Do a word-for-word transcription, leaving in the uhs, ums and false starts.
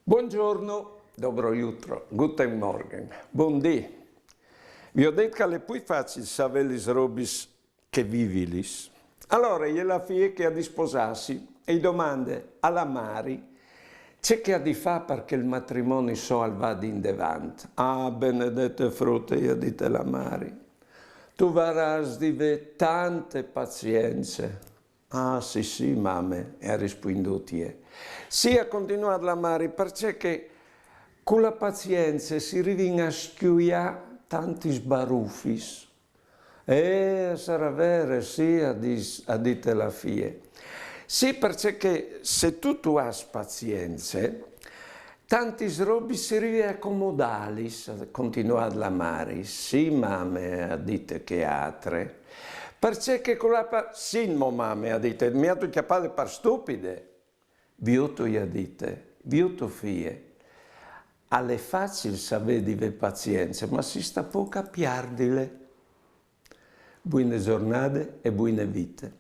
Buongiorno, dobro jutro, guten Morgen, bundì. Vi ho detto che l'è pui facil savè lis robis che vivilis. Allora, e je la fie che à di sposassi e i domande a la mari ce che à di fà parché il matrimoni so al vadi indevant. Ah, benedete frute, i à dite la mari, tu varâs di vê tante pazience. Ah, sì, sì, mame, e à rispuindût jê. Sì, à continuât la mari, parcè che cu la pazience si rivin a scjuiâ tantis barufis. Eh, sarà vere, sì, à dis-, à dite la fie. Sì, parcè che se tu tu âs pazience, tantis robis si rive a comodâlis, à continuât la mari. Sì, mame, à dite chê atre. Parcè che cu la pa-, sì, mo mame, à dite, mi âtu cjapade par stupide. Viôt tu, i à dite, viôt tu fie, al è facil savê di vê pazience, ma si sta pôc a piardile. Buine zornade e buine vite.